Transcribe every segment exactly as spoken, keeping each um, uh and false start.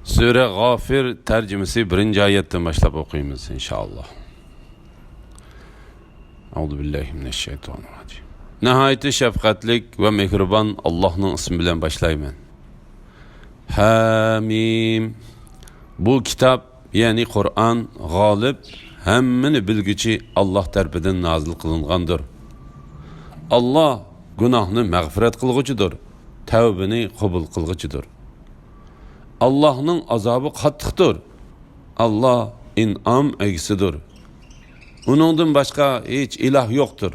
سۈرە غافىر تەرجىمىسى بىرىنچى ئايەتتىن باشلاپ ئوقۇيمىز، ئىنشائاللا. ئەئۇزۇ بىللاھى مىنەششەيتانىررەجىم. ناھايىتى شەپقەتلىك ۋە مېھرىبان ئاللاھنىڭ ئىسمى بىلەن باشلايمەن. ھەمىم. بۇ كىتاب، يەنى قۇرئان، غالىب، ھەممىنى بىلگۈچى ئاللاھ تەرىپىدىن نازىل قىلىنغاندۇر. ئاللاھ گۇناھنى مەغپىرەت قىلغۇچىدۇر، تەۋبىنى قوبۇل قىلغۇچىدۇر. ئاللاھنىڭ ئازابى قاتتىقتۇر. ئاللاھ ئىنئام ئىگىسىدۇر. ئۇنىڭدىن باشقا ھېچ ئىلاھ يوقتۇر.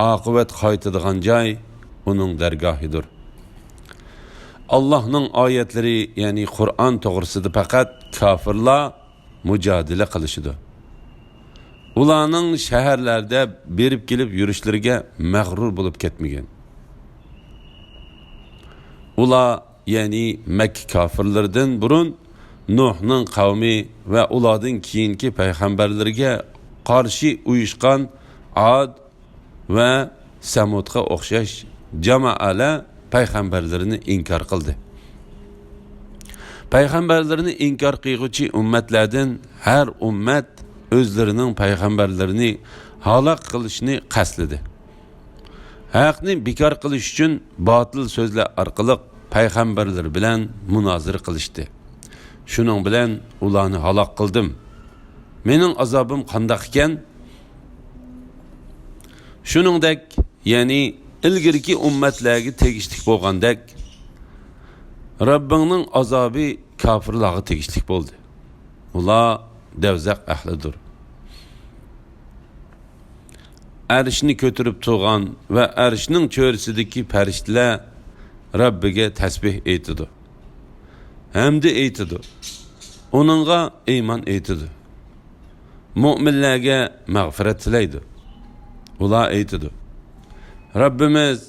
ئاقىۋەت قايتىدىغان جاي ئۇنىڭ دەرگاھىدۇر. ئاللاھنىڭ ئايەتلىرى، يەنى قۇرئان توغرىسىدا پەقەت كاپىرلار مۇجادىلە قىلىشىدۇ. ئۇلارنىڭ شەھەرلەردە بېرىپ كېلىپ يۈرۈشلىرىگە مەغرۇر بولۇپ كەتمىگىن. ئۇلار، يەنى مەككە كاپىرلىرىدىن بۇرۇن نۇھنىڭ قەۋمى ۋە ئۇلاردىن كېيىنكى پەيغەمبەرلىرىگە قارشى ئۇيۇشقان ئاد ۋە سەمۇدقا ئوخشاش جامائەلەر پەيغەمبەرلىرىنى ئىنكار قىلدى. پەيغەمبەرلىرىنى ئىنكار قىلغۇچى ئۈممەتلەردىن ھەر ئۈممەت ئۆزلىرىنىڭ پەيغەمبەرلىرىنى ھالاك قىلىشنى قەستلىدى. ھەقنى بىكار قىلىش ئۈچۈن باتىل سۆزلەر ئارقىلىق پەيغەمبەرلىرى بىلەن مۇنازىرە قىلىشتى. شۇنىڭ بىلەن ئۇلارنى ھالاك قىلدىم. مېنىڭ ئازابىم قانداق ئىكەن؟ شۇنىڭدەك، يەنى ئىلگىرىكى ئۈممەتلەرگە تېگىشلىك بولغاندەك، رەببىڭنىڭ ئازابى كاپىرلارغا تېگىشلىك بولدى. ئۇلار دەۋزەخ ئەھلىدۇر. ئەرشنى كۆتۈرۈپ تۇرغان ۋە ئەرشنىڭ چۆرىسىدىكى پەرىشتىلەر رەببىگە تەسبىھ ئېيتىدۇ، ھەمدە ئېيتىدۇ، ئۇنىڭغا ئىمان ئېيتىدۇ، مۆمىنلەرگە مەغپىرەت تىلەيدۇ. ئۇلار ئېيتىدۇ، رەببىمىز،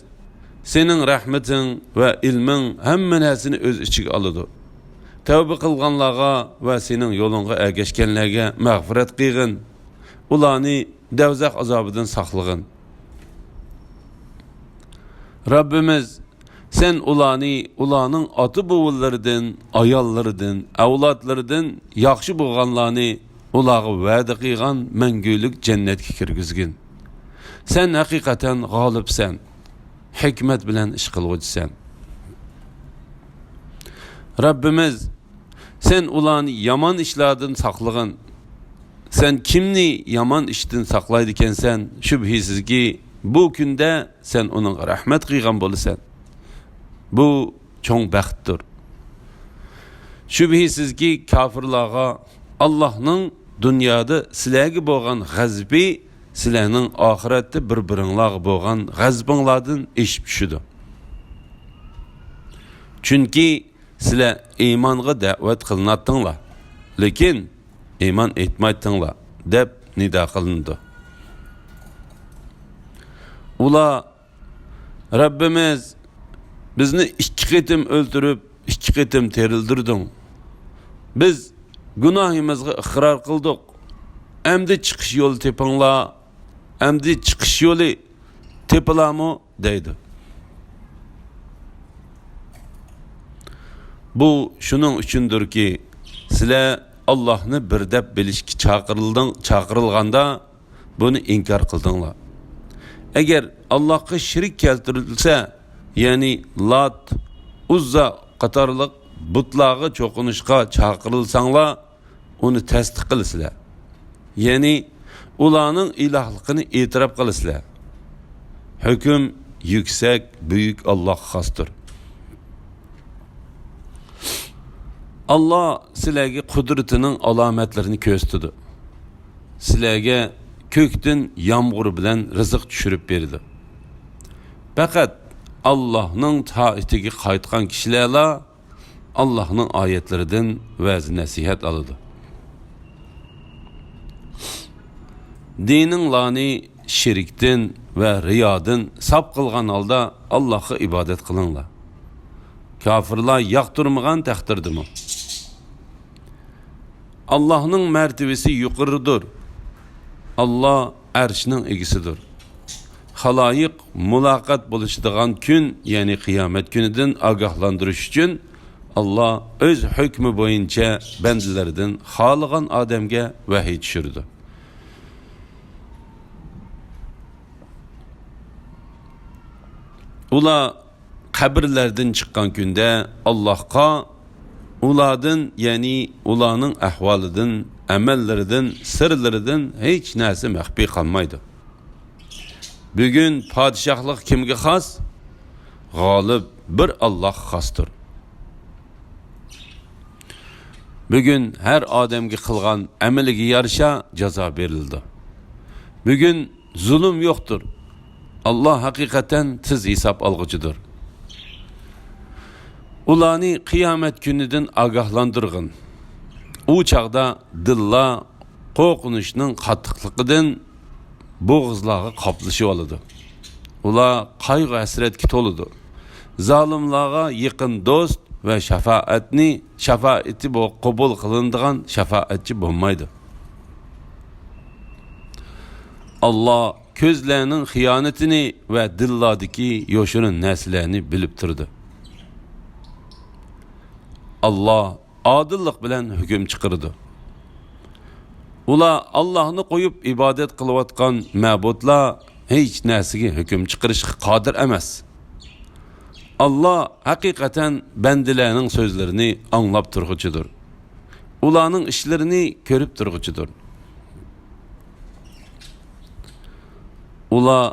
سېنىڭ رەھمىتىڭ ۋە ئىلمىڭ ھەممە نەرسىنى ئۆز ئىچىگە ئالىدۇ. تەۋبە قىلغانلارغا ۋە سېنىڭ يولۇڭغا ئەگەشكەنلەرگە مەغپىرەت قىلغىن. ئۇلارنى دەۋزەخ ئازابىدىن ساقلىغىن. رەببىمىز، سەن ئۇلارنى ئۇلارنىڭ ئاتا-بوۋىلىرىدىن، ئاياللىرىدىن، ئەۋلادلىرىدىن ياخشى بولغانلارنى ئۇلارغا ۋەدە قىلغان مەڭگۈلۈك جەننەتكە كىرگۈزگىن. سەن ھەقىقەتەن غالىبسەن، ھېكمەت بىلەن ئىش قىلغۇچىسەن. رەببىمىز، سەن ئۇلارنى يامان ئىشلاردىن ساقلىغىن. سەن كىمنى يامان ئىشتىن ساقلايدىكەنسەن، شۈبھىسىزكى، بۇ كۈندە سەن ئۇنىڭغا رەھمەت قىلغان بولىسەن. بۇ چوڭ بەختتۇر. شۈبھىسىزكى، كاپىرلارغا ئاللاھنىڭ دۇنيادا سىلەرگە بولغان غەزىپى سىلەرنىڭ ئاخىرەتتە بىر-بىرىڭلارغا بولغان غەزىپىڭلاردىن ئېشىپ چۈشىدۇ. چۈنكى سىلەر ئىمانغا دەۋەت قىلىناتتىڭلار، لېكىن ئىمان ئېيتمايتتىڭلار، دەپ نىدا قىلىنىدۇ. ئۇلار، رەببىمىز، بىزنى ئىككى قېتىم ئۆلتۈرۈپ، ئىككى قېتىم تىرىلدۈردۈڭ. بىز گۇناھىمىزغا ئىقرار قىلدۇق. ئەمدى چىقىش يولى تېپىڭلار. ئەمدى چىقىش يولى تېپىلامۇ؟ دەيدۇ. بۇ شۇنىڭ ئۈچۈندۇركى، سىلەر ئاللاھنى بىر دەپ بىلىشكە چاقىرىلدىڭ، چاقىرىلغاندا بۇنى ئىنكار قىلدىڭلار. ئەگەر ئاللاھقا شېرىك كەلتۈرۈلسە، يەنى لات، ئۇززا قاتارلىق بۇتلارغا چوقۇنۇشقا چاقىرىلساڭلار، ئۇنى تەستىق قىلىسىلەر. يەنى ئۇلارنىڭ ئىلاھلىقىنى ئېتىراپ قىلىسىلەر. ھۆكۈم يۈكسەك، بۈيۈك ئاللاھقا خاستۇر. ئاللاھ سىلەرگە قۇدرىتىنىڭ ئالامەتلىرىنى كۆرسىتىدۇ. سىلەرگە كۆكتىن يامغۇر بىلەن رىزىق چۈشۈرۈپ بېرىدۇ. پەقەت ئاللاھنىڭ تائىتىگە قايتقان كىشىلەرلا ئاللاھنىڭ ئايەتلىرىدىن ۋەز-نەسىھەت ئالىدۇ. دىنىڭلارنى شىركتىن ۋە رىيادىن ساپ قىلغان ھالدا ئاللاھقا ئىبادەت قىلىڭلار. كاپىرلار ياقتۇرمىغان تەقدىردىمۇ. ئاللاھنىڭ مەرتىۋىسى يۇقىرىدۇر. ئاللاھ ئەرشنىڭ ئىگىسىدۇر. خالايىق مۇلاقات بولۇشىدىغان كۈن، يەنى قىيامەت كۈنىدىن ئاگاھلاندۇرۇش ئۈچۈن ئاللا ئۆز ھۆكمى بويىچە بەندىلىرىدىن خالىغان ئادەمگە ۋەھىي چۈشۈرىدۇ. ئۇلار قەبرىلەردىن چىققان كۈندە ئاللاھقا ئۇلاردىن، يەنى ئۇلارنىڭ ئەھۋالىدىن، ئەمەللىرىدىن، سىرلىرىدىن ھېچ نەرسە مەخپىي قالمايدۇ. بۈگۈن پادىشاھلىق كىمگە خاس؟ غالىب بىر ئاللاھقا خاستۇر. بۈگۈن ھەر ئادەمگە قىلغان ئەمىلىگە يارىشا جازا بېرىلىدۇ. بۈگۈن زۇلۇم يوقتۇر. ئاللا ھەقىقەتەن تېز ھېساب ئالغۇچىدۇر. ئۇلارنى قىيامەت كۈنىدىن ئاگاھلاندۇرغىن. ئۇ چاغدا دىللار قورقۇنچنىڭ قاتتىقلىقىدىن بوغۇزلارغا قاپلىشىۋالىدۇ. ئۇلار قايغۇ-ھەسرەتكە تولىدۇ. زالىملارغا يېقىن دوست ۋە شاپائەتنى، شاپائىتى بو-، قوبۇل قىلىنىدىغان شاپائەتچى بولمايدۇ. ئاللا كۆزلەرنىڭ خىيانىتىنى ۋە دىللاردىكى يوشۇرۇن نەرسىلەرنى بىلىپ تۇرىدۇ. ئاللا ئادىللىق بىلەن ھۆكۈم چىقىرىدۇ. ئۇلار ئاللاھنى قويۇپ ئىبادەت قىلىۋاتقان مەبۇدلار ھېچ نەرسىگە ھۆكۈم چىقىرىشقا قادىر ئەمەس. ئاللا ھەقىقەتەن بەندىلەرنىڭ سۆزلىرىنى ئاڭلاپ تۇرغۇچىدۇر. ئۇلارنىڭ ئىشلىرىنى كۆرۈپ تۇرغۇچىدۇر. ئۇلار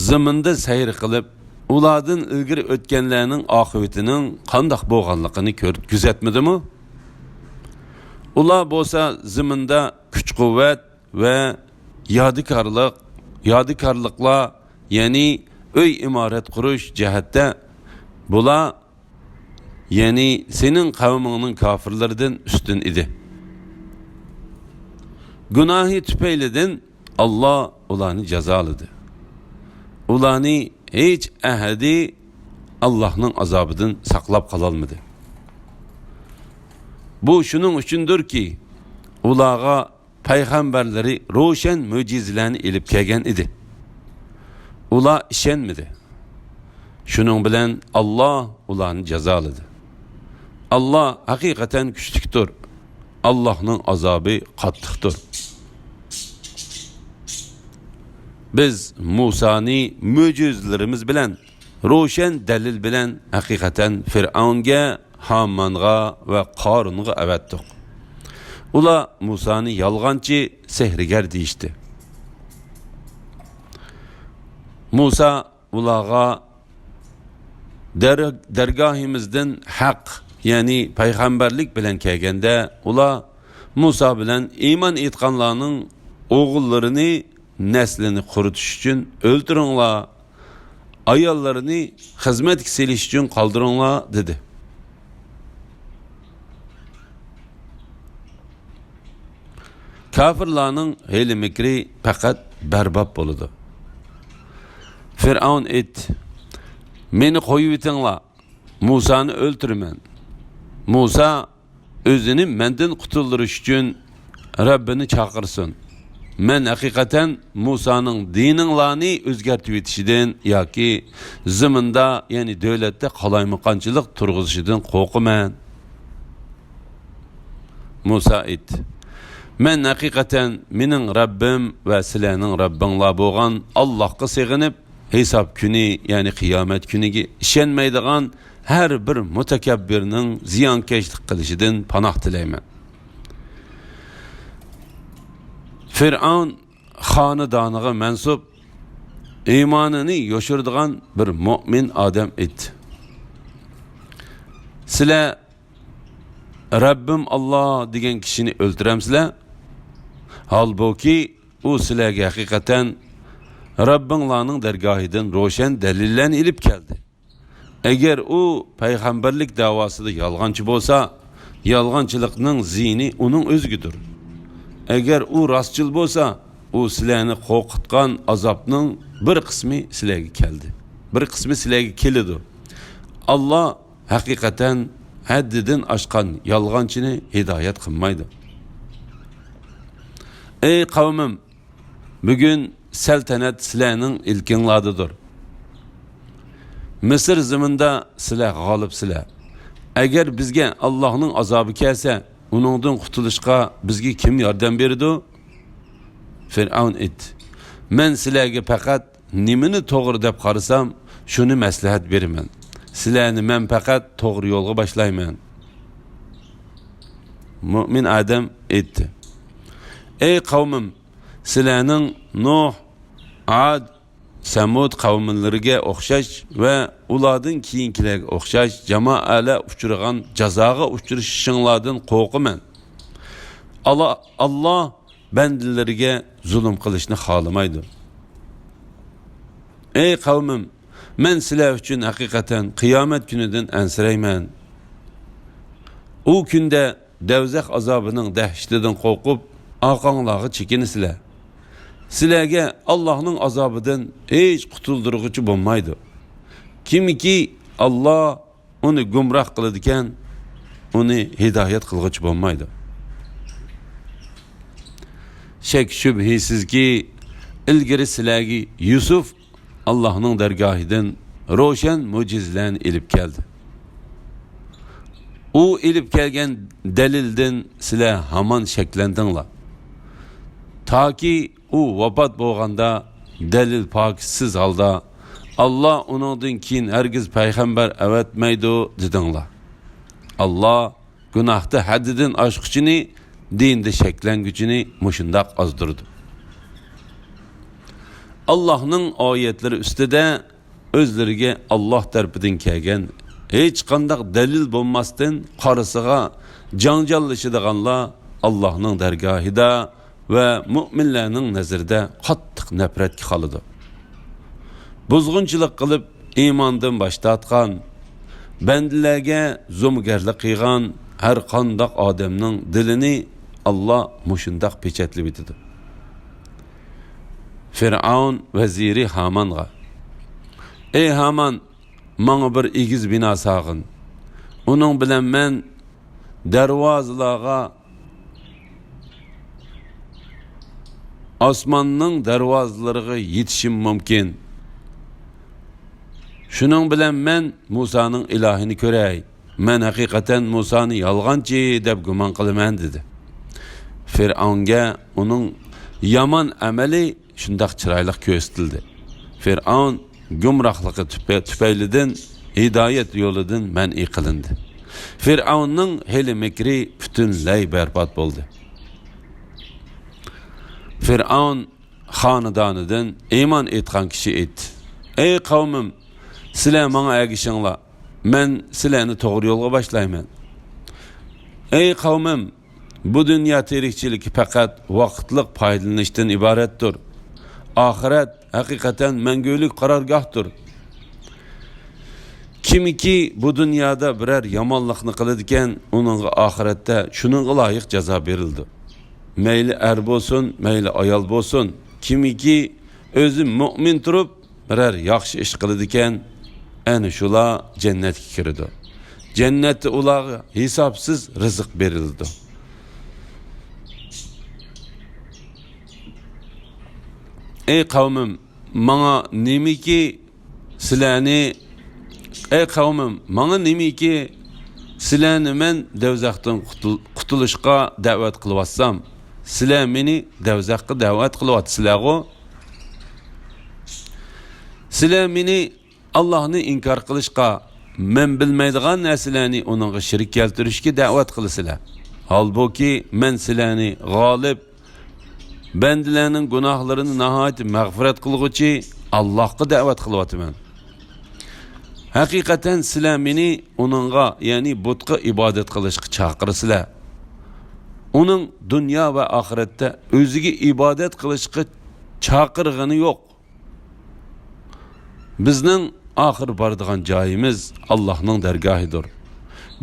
زېمىندا سەير قىلىپ، ئۇلاردىن ئىلگىرى ئۆتكەنلەرنىڭ ئاقىۋىتىنىڭ قانداق بولغانلىقىنى كۆر-، كۆزەتمىدىمۇ؟ ئۇلار بولسا زېمىندا كۈچ-قۇۋۋەت ۋە يادىكارلىق، يادىكارلىقلار، يەنى ئۆي ئىمارەت قۇرۇش جەھەتتە بۇلار، يەنى سېنىڭ قەۋمىڭنىڭ كاپىرلىرىدىن ئۈستۈن ئىدى. گۇناھى تۈپەيلىدىن ئاللا ئۇلارنى جازالىدى. ئۇلارنى ھېچ ئەھەدى ئاللاھنىڭ ئازابىدىن ساقلاپ قالالمىدى. بۇ شۇنىڭ ئۈچۈندۇركى، ئۇلارغا پەيغەمبەرلىرى روشەن مۆجىزىلەرنى ئېلىپ كەلگەن ئىدى. ئۇلار ئىشەنمىدى. شۇنىڭ بىلەن ئاللا ئۇلارنى جازالىدى. ئاللا ھەقىقەتەن كۈچلۈكتۇر. ئاللاھنىڭ ئازابى قاتتىقتۇر. بىز مۇسانى مۆجىزىلىرىمىز بىلەن، روشەن دەلىل بىلەن ھەقىقەتەن فىرئەۋنگە، ھامانغا ۋە قارۇنغا ئەۋەتتۇق. ئۇلار مۇسانى يالغانچى، سېھىرگەر دېيىشتى. مۇسا ئۇلارغا دەر-، دەرگاھىمىزدىن ھەق، يەنى پەيغەمبەرلىك بىلەن كەلگەندە، ئۇلار مۇسا بىلەن ئىمان ئېيتقانلارنىڭ ئوغۇللىرىنى نەسلىنى قۇرۇتۇش ئۈچۈن ئۆلتۈرۈڭلار، ئاياللىرىنى خىزمەتكە سېلىش ئۈچۈن قالدۇرۇڭلار، دېدى. كاپىرلارنىڭ ھىيلە-مىكرى پەقەت بەربات بولىدۇ. فىرئەۋن ئېيتتى، مېنى قويۇۋېتىڭلار، مۇسانى ئۆلتۈرىمەن. مۇسا ئۆزىنى مەندىن قۇتۇلدۇرۇش ئۈچۈن رەببىنى چاقىرسۇن. مەن ھەقىقەتەن مۇسانىڭ دىنىڭلارنى ئۆزگەرتىۋېتىشىدىن ياكى زېمىندا، يەنى دۆلەتتە قالايمىقانچىلىق تۇرغۇزۇشىدىن قورقىمەن. مۇسا ئېيتتى، مەن ھەقىقەتەن مېنىڭ رەببىم ۋە سىلەرنىڭ رەببىڭلار بولغان ئاللاھقا سېغىنىپ، ھېساب كۈنى، يەنى قىيامەت كۈنىگە ئىشەنمەيدىغان ھەر بىر مۇتەكەببىرنىڭ زىيانكەشلىك قىلىشىدىن پاناھ تىلەيمەن. فىرئەۋن خانىدانىغا مەنسۇپ، ئىمانىنى يوشۇرىدىغان بىر مۆمىن ئادەم ئېيتتى، سىلەر رەببىم ئاللا دېگەن كىشىنى ئۆلتۈرەمسىلەر؟ ھالبۇكى، ئۇ سىلەرگە ھەقىقەتەن رەببىڭلارنىڭ دەرگاھىدىن روشەن دەلىللەرنى ئېلىپ كەلدى. ئەگەر ئۇ پەيغەمبەرلىك دەۋاسىدا يالغانچى بولسا، يالغانچىلىقنىڭ زىيىنى ئۇنىڭ ئۆزىگىدۇر. ئەگەر ئۇ راستچىل بولسا، ئۇ سىلەرنى قورقۇتقان ئازابنىڭ بىر قىسمى سىلەرگە كەلدى. بىر قىسمى سىلەرگە كېلىدۇ. ئاللا ھەقىقەتەن ھەددىدىن ئاشقان يالغانچىنى ھىدايەت قىلمايدۇ. ئەي قەۋمىم، بۈگۈن سەلتەنەت سىلەرنىڭ ئىلكىڭلاردىدۇر. مىسىر زېمىنىدا سىلەر غالىبسىلەر. ئەگەر بىزگە ئاللاھنىڭ ئازابى كەلسە، ئۇنىڭدىن قۇتۇلۇشقا بىزگە كىم ياردەم بېرىدۇ؟ فىرئەۋن ئېيتتى: مەن سىلەرگە پەقەت نېمىنى توغرا دەپ قارىسام، شۇنى مەسلىھەت بېرىمەن. سىلەرنى مەن پەقەت توغرا يولغا باشلايمەن. مۆمىن ئادەم ئېيتتى: ئەي قەۋمىم، سىلەرنىڭ نۇھ، ئاد، سەمۇد قەۋملىرىگە ئوخشاش ۋە ئۇلاردىن كېيىنكىلەرگە ئوخشاش جامائەلەر ئۇچرىغان جازاغا ئۇچرىشىشىڭلاردىن قورقىمەن. ئاللا، ئاللا بەندىلىرىگە زۇلۇم قىلىشنى خالىمايدۇ. ئەي قەۋمىم، مەن سىلەر ئۈچۈن ھەقىقەتەن قىيامەت كۈنىدىن ئەنسىرەيمەن. ئۇ كۈندە دەۋزەخ ئازابىنىڭ دەھشىتىدىن قورقۇپ، ئارقاڭلارغا چېكىنىسىلەر. سىلەرگە ئاللاھنىڭ ئازابىدىن ھېچ قۇتۇلدۇرغۇچى بولمايدۇ. كىمكى ئاللا ئۇنى گۇمراھ قىلىدىكەن، ئۇنى ھىدايەت قىلغۇچى بولمايدۇ. شەك-شۈبھىسىزكى، ئىلگىرى سىلەرگە يۈسۈف ئاللاھنىڭ دەرگاھىدىن روشەن مۆجىزىلەرنى ئېلىپ كەلدى. ئۇ ئېلىپ كەلگەن دەلىلدىن سىلەر ھامان شەكلەندىڭلار. تاكى ئۇ ۋاپات بولغاندا دەلىل پاكىتسىز ھالدا، ئاللا ئۇنىڭدىن كېيىن ھەرگىز پەيغەمبەر ئەۋەتمەيدۇ، دېدىڭلار. ئاللا گۇناھتا ھەددىدىن ئاشقۇچىنى، دىندا شەكلەنگۈچىنى مۇشۇنداق ئازدۇرىدۇ. ئاللاھنىڭ ئايەتلىرى ئۈستىدە ئۆزلىرىگە ئاللاھ تەرىپىدىن كەلگەن ھېچقانداق دەلىل بولماستىن، قارىسىغا جاڭجاللىشىدىغانلار ئاللاھنىڭ دەرگاھىدا ۋە مۆمىنلەرنىڭ نەزىرىدە قاتتىق نەپرەتكە قالىدۇ. بۇزغۇنچىلىق قىلىپ ئىماندىن باش تارتقان، بەندىلەرگە زومىگەرلىك قىلغان ھەر قانداق ئادەمنىڭ دىلىنى ئاللا مۇشۇنداق پېچەتلىۋېتىدۇ. فىرئەۋن ۋەزىرى ھامانغا: ئەي ھامان، ماڭا بىر ئېگىز بىنا سالغىن. ئۇنىڭ بىلەن مەن دەرۋازىلارغا، ئاسماننىڭ دەرۋازىلىرىغا يېتىشىم مۇمكىن. شۇنىڭ بىلەن مەن مۇسانىڭ ئىلاھىنى كۆرەي. مەن ھەقىقەتەن مۇسانى يالغانچى دەپ گۇمان قىلىمەن، دېدى. فىرئەۋنگە ئۇنىڭ يامان ئەمەلى شۇنداق چىرايلىق كۆرسىتىلدى. فىرئەۋن گۇمراھلىقى تۈپە-، تۈپەيلىدىن ھىدايەت يولىدىن مەنئى قىلىندى. فىرئەۋننىڭ ھىيلە-مىكرى پۈتۈنلەي بەربات بولدى. فىرئەۋن خانىدانىدىن ئىمان ئېيتقان كىشى ئېيتتى: ئەي قەۋمىم، سىلەر ماڭا ئەگىشىڭلار، مەن سىلەرنى توغرا يولغا باشلايمەن. ئەي قەۋمىم، بۇ دۇنيا تىرىكچىلىكى پەقەت ۋاقىتلىق پايدىلىنىشتىن ئىبارەتتۇر. ئاخىرەت ھەقىقەتەن مەڭگۈلۈك قارارگاھتۇر. كىمكى بۇ دۇنيادا بىرەر يامانلىقنى قىلىدىكەن، ئۇنىڭغا ئاخىرەتتە شۇنىڭغا لايىق جازا بېرىلىدۇ. مەيلى ئەر بولسۇن، مەيلى ئايال بولسۇن، كىمكى ئۆزى مۆمىن تۇرۇپ، بىرەر ياخشى ئىش قىلىدىكەن، ئەنە شۇلار جەننەتكە كىرىدۇ. جەننەتتە ئۇلارغا ھېسابسىز رىزىق بېرىلىدۇ. ئەي قەۋمىم، ماڭا نېمىكى سىلەرنى، ئەي قەۋمىم، ماڭا نېمىكى سىلەرنى مەن دەۋزەختىن قۇتۇل-، قۇتۇلۇشقا دەۋەت قىلىۋاتسام، سىلەر مېنى دەۋزەخكە دەۋەت قىلىۋاتىسىلەرغۇ؟ سىلەر مېنى ئاللاھنى ئىنكار قىلىشقا، مەن بىلمەيدىغان نەرسىلەرنى ئۇنىڭغا شېرىك كەلتۈرۈشكە دەۋەت قىلىسىلەر. ھالبۇكى، مەن سىلەرنى غالىب، بەندىلەرنىڭ گۇناھلىرىنى ناھايىتى مەغپىرەت قىلغۇچى ئاللاھقا دەۋەت قىلىۋاتىمەن. ھەقىقەتەن سىلەر مېنى ئۇنىڭغا، يەنى بۇتقا ئىبادەت قىلىشقا چاقىرىسىلەر. ئۇنىڭ دۇنيا ۋە ئاخىرەتتە ئۆزىگە ئىبادەت قىلىشقا چاقىرغىنى يوق. بىزنىڭ ئاخىر بارىدىغان جايىمىز ئاللاھنىڭ دەرگاھىدۇر.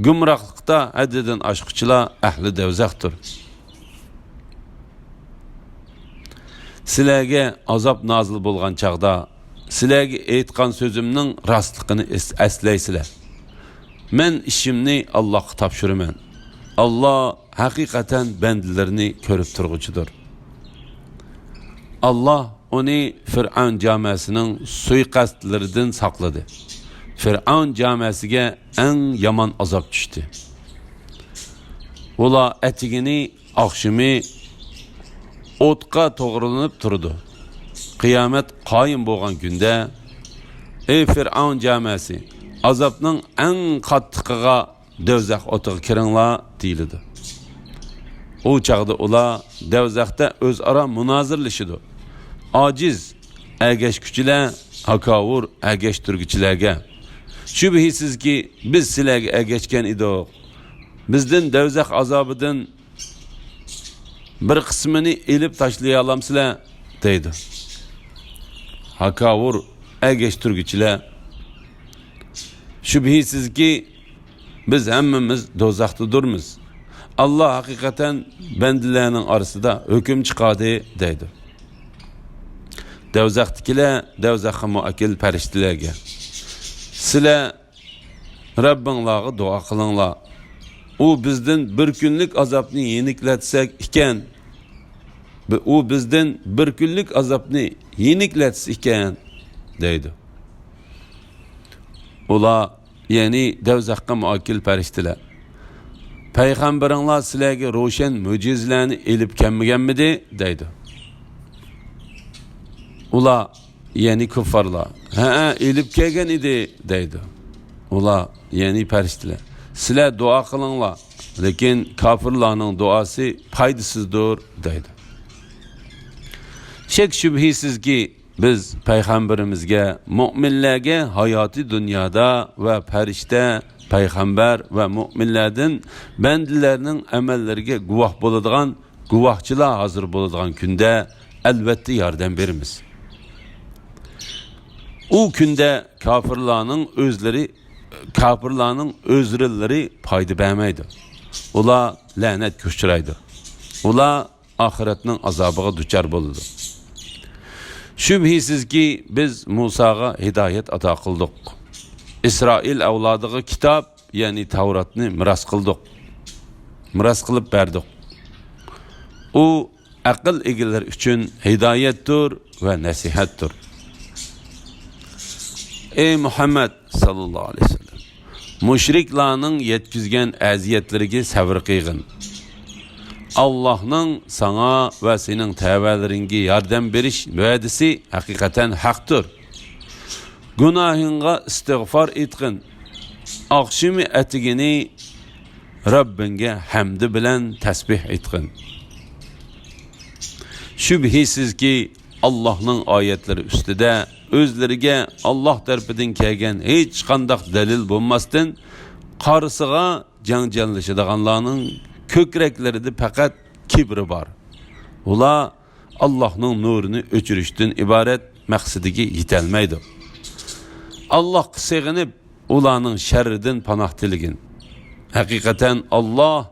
گۇمراھلىقتا ھەددىدىن ئاشقۇچىلار ئەھلى دەۋزەختۇر. سىلەرگە ئازاب نازىل بولغان چاغدا، سىلەرگە ئېيتقان سۆزۈمنىڭ راستلىقىنى ئەس-، ئەسلەيسىلەر. مەن ئىشىمنى ئاللاھقا تاپشۇرىمەن. ئاللاھ ھەقىقەتەن بەندىلىرىنى كۆرۈپ تۇرغۇچىدۇر. ئاللاھ ئۇنى فىرئەۋن جامەسىنىڭ سۇيىقەستلىرىدىن ساقلىدى. فىرئەۋن جامەسىگە ئەڭ يامان ئازاب چۈشتى. ئۇلار ئەتىگىنى ئاخشىمى ئوتقا توغرىلىنىپ تۇرىدۇ. قىيامەت قايىم بولغان كۈندە، ئەي فىرئەۋن جامەسى، ئازابنىڭ ئەڭ قاتتىقىغا، دوزاخ ئوتىغا كىرىڭلار دېيىلىدۇ. ئۇ چاغدا ئۇلار دوزاختا ئۆزئارا مۇنازىرىلىشىدۇ. ئاجىز ئەگەشكۈچىلەر ھاكاۋۇر ئەگەشتۈرگۈچىلەرگە، شۈبھىسىزكى، بىز سىلەرگە ئەگەشكەن ئىدۇق. بىزدىن دوزاخ ئازابىدىن بىر قىسمىنى ئېلىپ تاشلىيالامسىلەر؟ دەيدۇ. ھاكاۋۇر ئەگەشتۈرگۈچىلەر، شۈبھىسىزكى، بىز ھەممىمىز دوزاختىدۇرمىز. ئاللا ھەقىقەتەن بەندىلەرنىڭ ئارىسىدا ھۆكۈم چىقاردى، دەيدۇ. دوزاختىكىلەر دوزاخقا مۇئەككىل پەرىشتىلەرگە، سىلەر رەببىڭلارغا دۇئا قىلىڭلار. ئۇ بىزدىن بىر كۈنلۈك ئازابنى يېنىكلەتسەك ئىكەن، بى-، ئۇ بىزدىن بىر كۈنلۈك ئازابنى يېنىكلەتسە ئىكەن، دەيدۇ. ئۇلار، يەنى دوزاخقا مۇئەككىل پەرىشتىلەر، پەيغەمبىرىڭلار سىلەرگە روشەن مۆجىزىلەرنى ئېلىپ كەلمىگەنمىدى؟ دەيدۇ. ئۇلار، يەنى كۇففارلار، ھەئە، ئېلىپ كەلگەن ئىدى، دەيدۇ. ئۇلار، يەنى پەرىشتىلەر، سىلەر دۇئا قىلىڭلار، لېكىن كاپىرلارنىڭ دۇئاسى پايدىسىزدۇر، دەيدۇ. شەك-شۈبھىسىزكى، بىز پەيغەمبىرىمىزگە، مۆمىنلەرگە ھاياتىي دۇنيادا ۋە پەرىشتە، پەيغەمبەر ۋە مۆمىنلەردىن بەندىلەرنىڭ ئەمەللىرىگە گۇۋاھ بولىدىغان گۇۋاھچىلار ھازىر بولىدىغان كۈندە ئەلۋەتتە ياردەم بېرىمىز. ئۇ كۈندە كاپىرلارنىڭ ئۆزلىرى، كاپىرلارنىڭ ئۆزرىلىرى پايدا بەرمەيدۇ. ئۇلار لەنەتكە ئۇچرايدۇ. ئۇلار ئاخىرەتنىڭ ئازابىغا دۇچار بولىدۇ. شۈبھىسىزكى، بىز مۇساغا ھىدايەت ئاتا قىلدۇق. ئىسرائىل ئەۋلادىغا كىتاب، يەنى تەۋراتنى مىراس قىلدۇق. مىراس قىلىپ بەردۇق. ئۇ ئەقىل ئىگىلىرى ئۈچۈن ھىدايەتتۇر ۋە نەسىھەتتۇر. ئەي مۇھەممەد ساللاللاھۇ ئەلەيھى ۋەسەللەم، مۇشرىكلارنىڭ يەتكۈزگەن ئەزىيەتلىرىگە سەۋر قىلغىن. ئاللاھنىڭ ساڭا ۋە سېنىڭ تەۋەلىرىڭگە ياردەم بېرىش ۋەدىسى ھەقىقەتەن ھەقتۇر. گۇناھىڭغا ئىستىغفار ئېيتقىن. ئاخشىمى ئەتىگىنى رەببىڭگە ھەمدى بىلەن تەسبىھ ئېيتقىن. شۈبھىسىزكى، ئاللاھنىڭ ئايەتلىرى ئۈستىدە ئۆزلىرىگە ئاللاھ تەرىپىدىن كەلگەن ھېچقانداق دەلىل بولماستىن، قارىسىغا جەڭجەللىشىدىغانلارنىڭ كۆكرەكلىرىدە پەقەت كىبرى بار. ئۇلار ئاللاھنىڭ نۇرىنى ئۆچۈرۈشتىن ئىبارەت مەقسىتىگە يېتەلمەيدۇ. ئاللاھقا سېغىنىپ، ئۇلارنىڭ شەررىدىن پاناھ تىلىگىن. ھەقىقەتەن ئاللاھ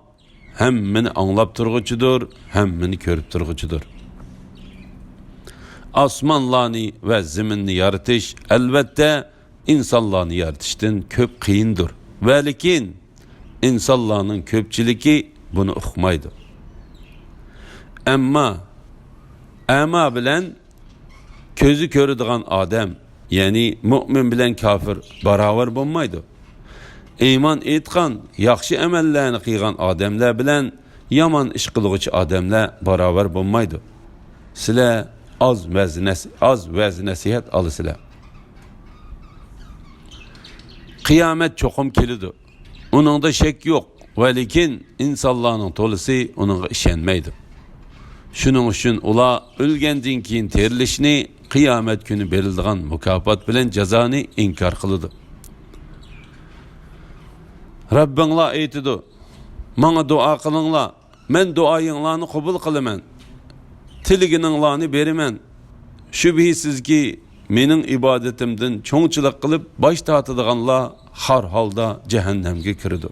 ھەممىنى ئاڭلاپ تۇرغۇچىدۇر، ھەممىنى كۆرۈپ تۇرغۇچىدۇر. ئاسمانلارنى ۋە زېمىننى يارىتىش، ئەلۋەتتە، ئىنسانلارنى يارىتىشتىن كۆپ قىيىندۇر. ۋەلىكىن، ئىنسانلارنىڭ كۆپچىلىكى بۇنى ئۇقمايدۇ. ئەمما ئەما بىلەن كۆزى كۆرىدىغان ئادەم، يەنى مۆمىن بىلەن كاپىر باراۋەر بولمايدۇ. ئىمان ئېيتقان، ياخشى ئەمەللەرنى قىلغان ئادەملەر بىلەن يامان ئىش قىلغۇچى ئادەملەر باراۋەر بولمايدۇ. سىلەر ئاز ۋەز نەس-، ئاز ۋەز نەسىھەت ئالىسىلەر. قىيامەت چوقۇم كېلىدۇ. ئۇنىڭدا شەك يوق، ۋەلىكىن ئىنسانلارنىڭ تولىسى ئۇنىڭغا ئىشەنمەيدۇ. شۇنىڭ ئۈچۈن ئۇلار ئۆلگەندىن كېيىن تىرىلىشنى، قىيامەت كۈنى بېرىلىدىغان مۇكاپات بىلەن جازانى ئىنكار قىلىدۇ. رەببىڭلار ئېيتىدۇ، ماڭا دۇئا قىلىڭلار، مەن دۇئايىڭلارنى قوبۇل قىلىمەن، تىلىگىنىڭلارنى بېرىمەن. شۈبھىسىزكى، مېنىڭ ئىبادىتىمدىن چوڭچىلىق قىلىپ باش تارتىدىغانلار خار ھالدا جەھەننەمگە كىرىدۇ.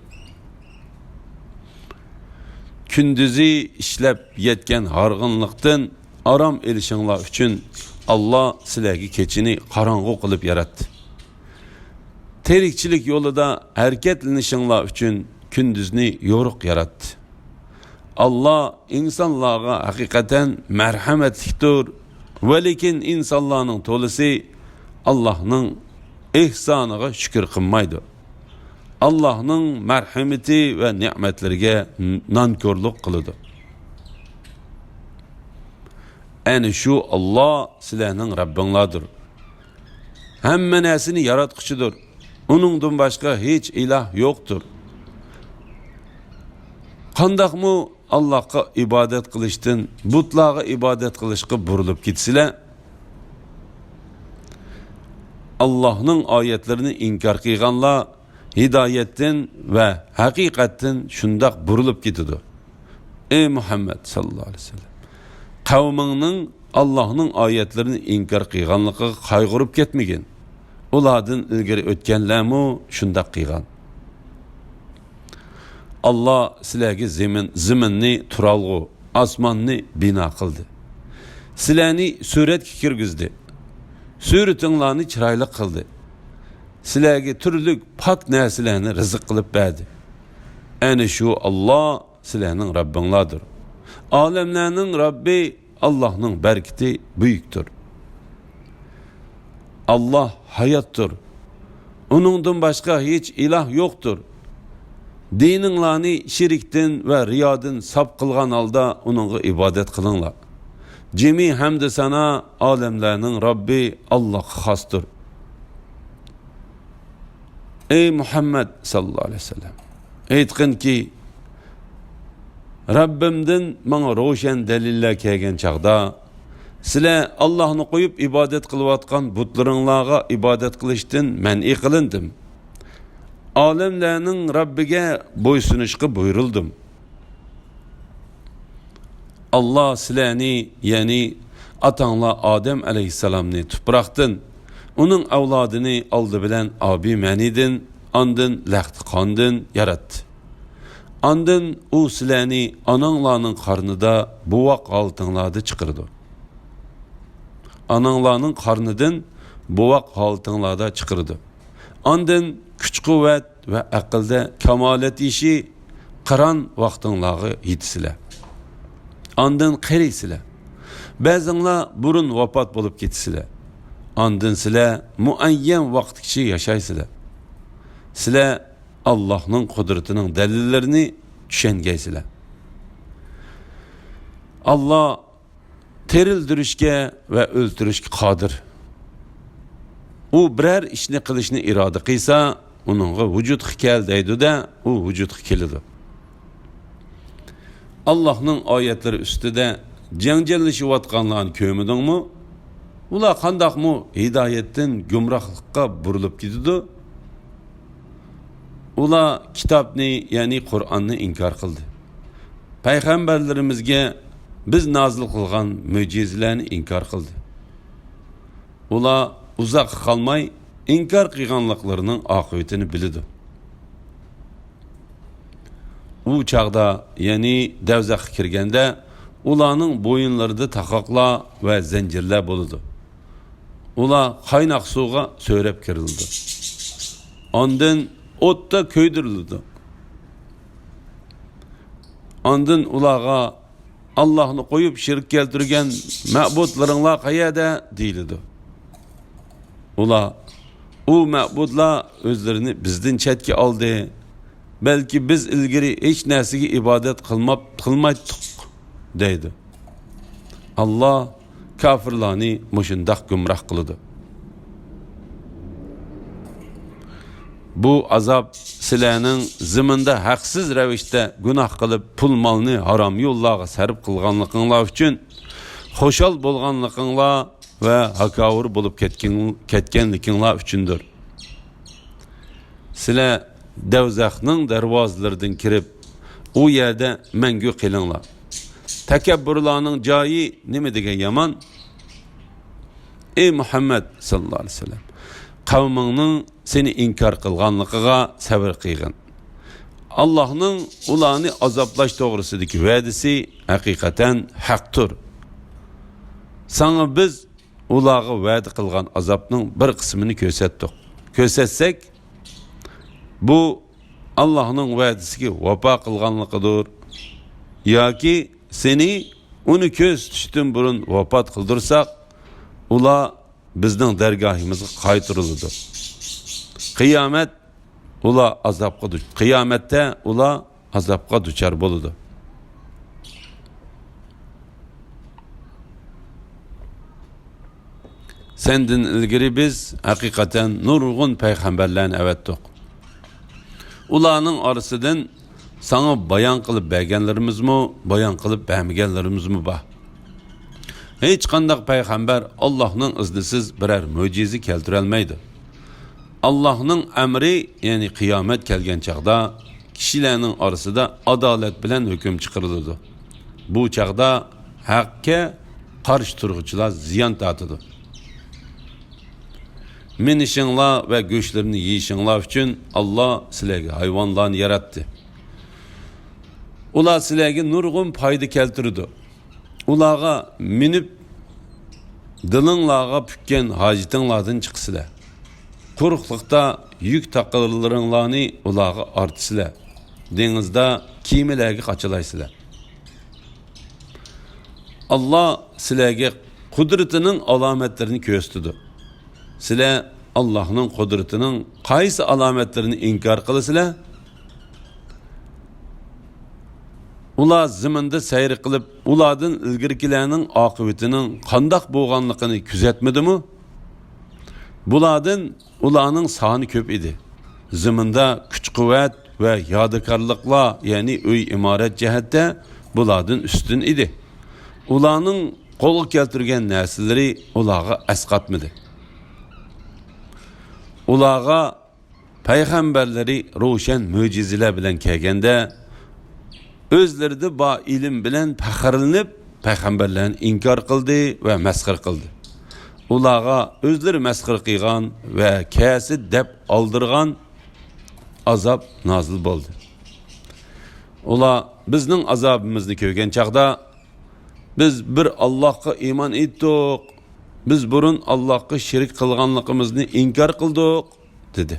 كۈندۈزى ئىشلەپ يەتكەن ھارغىنلىقتىن ئارام ئېلىشىڭلار ئۈچۈن، ئاللا سىلەرگە كېچىنى قاراڭغۇ قىلىپ ياراتتى. تىرىكچىلىك يولىدا ھەرىكەتلىنىشىڭلار ئۈچۈن كۈندۈزنى يورۇق ياراتتى. ئاللا ئىنسانلارغا ھەقىقەتەن مەرھەمەتلىكتۇر، ۋەلىكىن ئىنسانلارنىڭ تولىسى ئاللانىڭ ئېھسانىغا شۈكۈر قىلمايدۇ. ئاللاھنىڭ مەرھىمىتى ۋە نېمەتلىرىگە نانكورلۇق قىلىدۇ. ئەنە شۇ ئاللا سىلەرنىڭ رەببىڭلاردۇر. ھەممە نەرسىنى ياراتقۇچىدۇر. ئۇنىڭدىن باشقا ھېچ ئىلاھ يوقتۇر. قانداقمۇ ئاللاھقا ئىبادەت قىلىشتىن بۇتلارغا ئىبادەت قىلىشقا بۇرۇلۇپ كېتىسىلەر؟ ئاللاھنىڭ ئايەتلىرىنى ئىنكار قىلغانلار ھىدايەتتىن ۋە ھەقىقەتتىن شۇنداق بۇرۇلۇپ كېتىدۇ. ئەي مۇھەممەد ساللاللاھۇ ئەلەيھى ۋەسەللەم، قەۋمىڭنىڭ ئاللاھنىڭ ئايەتلىرىنى ئىنكار قىلغانلىقىغا قايغۇرۇپ كەتمىگىن. ئۇلاردىن ئىلگىرى ئۆتكەنلەرمۇ شۇنداق قىلغان. ئاللا سىلەرگە زېمىن، زېمىننى تۇرالغۇ، ئاسماننى بىنا قىلدى. سىلەرنى سۈرەتكە كىرگۈزدى. سۈرىتىڭلارنى چىرايلىق قىلدى. سىلەرگە تۈرلۈك پاك نەرسىلەرنى رىزىق قىلىپ بەردى. ئەنە شۇ ئاللا سىلەرنىڭ رەببىڭلاردۇر. ئالەملەرنىڭ رەببى ئاللاھنىڭ بەرىكىتى بۈيۈكتۇر. ئاللا ھاياتتۇر. ئۇنىڭدىن باشقا ھېچ ئىلاھ يوقتۇر. دىنىڭلارنى شېرىكتىن ۋە رىيادىن ساپ قىلغان ھالدا ئۇنىڭغا ئىبادەت قىلىڭلار. جىمى ھەمدۇ سانا ئالەملەرنىڭ رەببى ئاللاغا خاستۇر. ئەي مۇھەممەد ساللاللاھۇ ئەلەيھى ۋەسەللەم، ئېيتقىنكى، رەببىمدىن ماڭا روشەن دەلىللەر كەلگەن چاغدا، سىلەر ئاللاھنى قويۇپ ئىبادەت قىلىۋاتقان بۇتلىرىڭلارغا ئىبادەت قىلىشتىن مەنئى قىلىندىم. ئالەملەرنىڭ رەببىگە بويسۇنۇشقا بۇيرۇلدۇم. ئاللا سىلەرنى، يەنى ئاتاڭلار ئادەم ئەلەيھىسسالامنى تۇپراقتىن، ئۇنىڭ ئەۋلادىنى ئالدى بىلەن ئابى مەنىدىن، ئاندىن لەختى قاندىن ياراتتى. ئاندىن ئۇ سىلەرنى ئاناڭلارنىڭ قارنىدا بوۋاق ھالىتىڭلاردا چىقىرىدۇ. ئاناڭلارنىڭ قارنىدىن بوۋاق ھالىتىڭلاردا چىقىرىدۇ. ئاندىن كۈچ-قۇۋۋەت ۋە ئەقىلدە كامالەت يېشى قىران ۋاقتىڭلارغا يېتىسىلەر. ئاندىن قېرىيسىلەر. بەزىڭلار بۇرۇن ۋاپات بولۇپ كېتىسىلەر. ئاندىن سىلەر مۇئەييەن ۋاقىتقىچە ياشايسىلەر. سىلەر ئاللاھنىڭ قۇدرىتىنىڭ دەلىللىرىنى چۈشەنگەيسىلەر. ئاللا تىرىلدۈرۈشكە ۋە ئۆلتۈرۈشكە قادىر. ئۇ بىرەر ئىشنى قىلىشنى ئىرادە قىلسا، ئۇنىڭغا ۋۇجۇدقا كەل دەيدۇ-دە، ئۇ ۋۇجۇدقا كېلىدۇ. ئاللاھنىڭ ئايەتلىرى ئۈستىدە جەڭجەللىشىۋاتقانلارنى كۆرمىدىڭمۇ؟ ئۇلار قانداقمۇ ھىدايەتتىن گۇمراھلىققا بۇرۇلۇپ كېتىدۇ؟ ئۇلار كىتابنى، يەنى قۇرئاننى ئىنكار قىلدى. پەيغەمبەرلىرىمىزگە بىز نازىل قىلغان مۆجىزىلەرنى ئىنكار قىلدى. ئۇلار ئۇزاققا قالماي ئىنكار قىلغانلىقلىرىنىڭ ئاقىۋىتىنى بىلىدۇ. ئۇ چاغدا، يەنى دەۋزەخكە كىرگەندە، ئۇلارنىڭ بويۇنلىرىدا تاقاقلار ۋە زەنجىرلەر بولىدۇ. ئۇلار قايناق سۇغا سۆرەپ كىرىلىدۇ. ئاندىن ئوتتا كۆيدۈرۈلىدۇ. ئاندىن ئۇلارغا، «ئاللاھنى قويۇپ شېرىك كەلتۈرگەن مەبۇدلىرىڭلار قەيەردە؟» دېيىلىدۇ. ئۇلار، «ئۇ مەبۇدلار ئۆزلىرىنى بىزدىن چەتكە ئالدى. بەلكى بىز ئىلگىرى ھېچ نەرسىگە ئىبادەت قىلماپ، قىلمايتتۇق» دەيدۇ. ئاللا كاپىرلارنى مۇشۇنداق گۇمراھ قىلىدۇ. بۇ ئازاب سىلەرنىڭ زېمىندا ھەقسىز رەۋىشتە گۇناھ قىلىپ، پۇل-مالنى ھارام يوللارغا سەرپ قىلغانلىقىڭلار ئۈچۈن، خۇشال بولغانلىقىڭلار ۋە ھاكاۋۇر بولۇپ كەتكەن، كەتكەنلىكىڭلار ئۈچۈندۇر. سىلەر دەۋزەخنىڭ دەرۋازىلىرىدىن كىرىپ، ئۇ يەردە مەڭگۈ قېلىڭلار. تەكەببۇرلارنىڭ جايى نېمە دېگەن يامان! ئەي مۇھەممەد ساللاللاھۇ ئەلەيھى ۋەسەللەم، قەۋمىڭنىڭ سېنى ئىنكار قىلغانلىقىغا سەۋر قىلغىن. ئاللاھنىڭ ئۇلارنى ئازابلاش توغرىسىدىكى ۋەدىسى ھەقىقەتەن ھەقتۇر. ساڭا بىز ئۇلارغا ۋەدە قىلغان ئازابنىڭ بىر قىسمىنى كۆرسەتتۇق. كۆرسەتسەك، بۇ ئاللاھنىڭ ۋەدىسىگە ۋاپا قىلغانلىقىدۇر. ياكى سېنى ئۇنى كۆرسىتىشتىن بۇرۇن ۋاپات قىلدۇرساق، ئۇلار بىزنىڭ دەرگاھىمىزغا قايتۇرۇلىدۇ. قىيامەت ئۇلار ئازابقا دۇچ-، قىيامەتتە ئۇلار ئازابقا دۇچار بولىدۇ. سەندىن ئىلگىرى بىز ھەقىقەتەن نۇرغۇن پەيغەمبەرلەرنى ئەۋەتتۇق. ئۇلارنىڭ ئارىسىدىن ساڭا بايان قىلىپ بەرگەنلىرىمىزمۇ، بايان قىلىپ بەرمىگەنلىرىمىزمۇ بار. ھېچقانداق پەيغەمبەر ئاللاھنىڭ ئىزنىسىز بىرەر مۆجىزە كەلتۈرەلمەيدۇ. ئاللاھنىڭ ئەمرى، يەنى قىيامەت كەلگەن چاغدا كىشىلەرنىڭ ئارىسىدا ئادالەت بىلەن ھۆكۈم چىقىرىلىدۇ. بۇ چاغدا ھەققە قارشى تۇرغۇچىلار زىيان تارتىدۇ. مىنىشىڭلار ۋە گۆشلىرىنى يېيىشىڭلار ئۈچۈن ئاللا سىلەرگە ھايۋانلارنى ياراتتى. ئۇلار سىلەرگە نۇرغۇن پايدا كەلتۈرىدۇ. ئۇلارغا مىنىپ، دىلىڭلارغا پۈككەن ھاجىتىڭلاردىن چىقىسىلەر. قۇرۇقلۇقتا يۈك تاقىلىرىڭلارنى ئۇلارغا ئارتىسىلەر. دېڭىزدا كېمىلەرگە قاچىلايسىلەر. ئاللا سىلەرگە قۇدرىتىنىڭ ئالامەتلىرىنى كۆرسىتىدۇ. سىلەر ئاللاھنىڭ قۇدرىتىنىڭ قايسى ئالامەتلىرىنى ئىنكار قىلىسىلەر؟ ئۇلار زېمىندا سەير قىلىپ، ئۇلاردىن ئىلگىرىكىلەرنىڭ ئاقىۋىتىنىڭ قانداق بولغانلىقىنى كۆزەتمىدىمۇ؟ بۇلاردىن ئۇلارنىڭ سانى كۆپ ئىدى. زېمىندا كۈچ-قۇۋۋەت ۋە يادىكارلىقلار، يەنى ئۆي-ئىمارەت جەھەتتە بۇلاردىن ئۈستۈن ئىدى. ئۇلارنىڭ قولغا كەلتۈرگەن نەرسىلىرى ئۇلارغا ئەسقاتمىدى. ئۇلارغا پەيغەمبەرلىرى روشەن مۆجىزىلەر بىلەن كەلگەندە، ئۆزلىرىدە بار ئىلىم بىلەن پەخىرلىنىپ، پەيغەمبەرلەرنى ئىنكار قىلدى ۋە مەسخىرە قىلدى. ئۇلارغا ئۆزلىرى مەسخىرە قىلغان ۋە كەسى دەپ ئالدىرغان ئازاب نازىل بولدى. ئۇلار بىزنىڭ ئازابىمىزنى كۆرگەن چاغدا، «بىز بىر ئاللاھقا ئىمان ئېيتتۇق، بىز بۇرۇن ئاللاھقا شېرىك قىلغانلىقىمىزنى ئىنكار قىلدۇق» دېدى.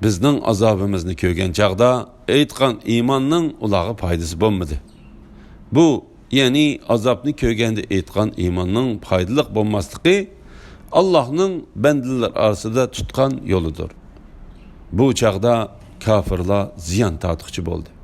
بىزنىڭ ئازابىمىزنى كۆرگەن چاغدا ئېيتقان ئىماننىڭ ئۇلارغا پايدىسى بولمىدى. بۇ، يەنى ئازابنى كۆرگەندە ئېيتقان ئىماننىڭ پايدىلىق بولماسلىقى ئاللاھنىڭ بەندىلەر ئارىسىدا تۇتقان يولىدۇر. بۇ چاغدا كاپىرلار زىيان تارتقۇچى بولدى.